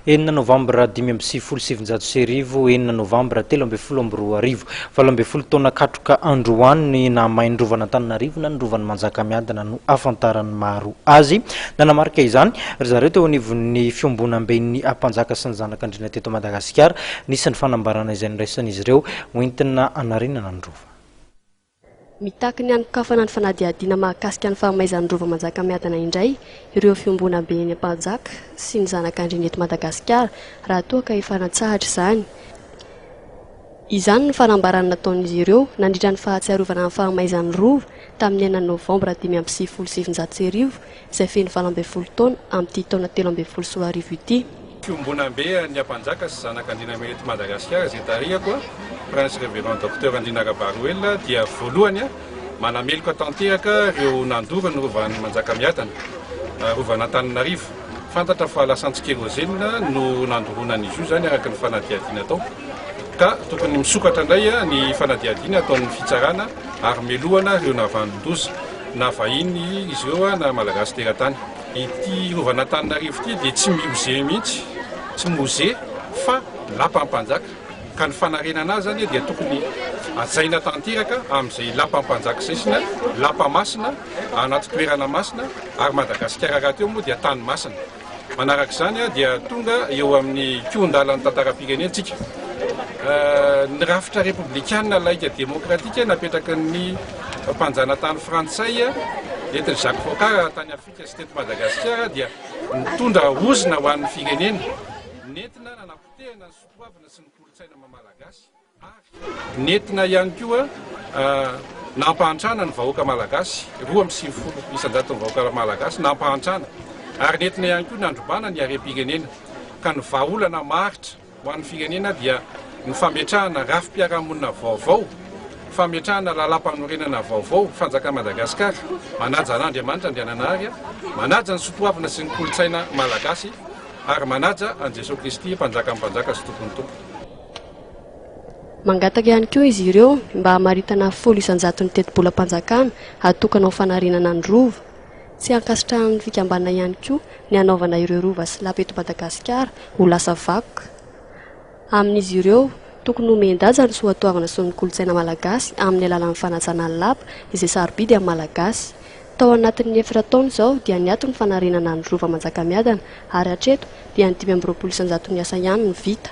Enina novambra 1995, 6 novambra 2013, 18 taona katroka androany ny nahamay ny rovan'Antananarivo na ny rovan'i Manjakamiadana no ahafantaran'ny maro azy. Nanamarika izany ry zareo teo anivon'ny fiombonamben'ny mpanjaka sy ny zanak'andriana teto Madagasikara. Nisy ny fanambarana izay noraisan'izy ireo hoentina hanarenana ny rova. Mitaky ny hanokafana ny fanadihadiana mahakasika ny fahamaizan'ny Rova Manjakamiadana indray ireo fiombonamben'ny mpanjaka sy ny zanak'andriana eto Madagasikara raha toa ka efa natsahatra izany. Izany no fanambarana nataon'izy ireo nandritra ny fahatsiarovana ny fahamaizan'ny Rova tamin'ny enina novambra 1995 izay feno 18 taona amin'ity taona 2013 ity. Fiombonambe an'ny Ampanjaka sy Zanak'Andriana eto Madagasikara izay tarihako, Prince Révérend Docteur Andriana Rabaroelina dia voalohany manameloka tanteraka ireo nandoro ny Rovan'i Manjakamiadana, Rovan'Antananarivo. Fantatra fa lasantsy kérosène no nandoroana an'izy io izany araka ny fanadihadiana atao. Ka tokony misokatra indray ny fanadihadiana ataon'ny fitsarana ary melohana ireo nahavanon-doza, na vahiny izy ireo na Malagasy teratany. Ity rovan'Antananarivo ity dia tsy musée mihitsy, tsy musée fa lapam-panjaka. Ka ny fanarenana azy izany dia tokony hajaina tanteraka amin'izay lapam-panjaka izay sy ny lapa masina anaty toerana masina ary Madagasikara rahateo moa dia tany masina. Manaraka izany dia tonga eo amin'ny kihon-dalan'ny tantaram-pirenena isika. Ny rafitra repoblikanina laika demokratika napetraky ny mpanjanatany frantsay entin'i Jacques Foccart tany Afrika sy teto Madagasikara dia nitondra ozona ho an'ny firenena. Nentina nanapotehana ny soatoavina sy ny kolontsaina maha malagasy ary nentina ihany koa nampahantrana ny vahoaka malagasy, 92 isan-jaton'ny vahoaka malagasy nampahantrana ary nentina ihany koa nandrobana ny harem-pirenena ka ny vahaolana maharitra Ho an'ny firenena dia ny fametrahana rafi-piarahamonina vaovao, fametrahana lalàmpanorenana vaovao, fanjakan'i Madagasikara, manaja an'Andriamanitra Andriananahary, manaja ny sotoavina sy ny kolontsaina malagasy ary manaja an'i Jesoa Kristy Mpanjakan'ny mpanjaka sy Tompon'ny tompo. Mangataka ihany koa izy ireo mba hamaritana 10% tetibolam-panjakana hatokana ho fanarenana ny Rova. Tsy ankasitrahan'ny fikambanana ihany koa ny hanaovana ireo rova sy lapa eto Madagasikara ho lasa vakoka. Amin'izy ireo, tokony homen-daja ny soatoavina sy ny kolontsaina malagasy amin'ny alalan'ny fanajana ny lapa izay sarobidy amin'ny Malagasy. Tao anatin'ny efatra taona izao dia niato ny fanarenana ny rova Manjakamiadana ary hatreto dia ny 25 isan-jaton'ny asa ihany no vita.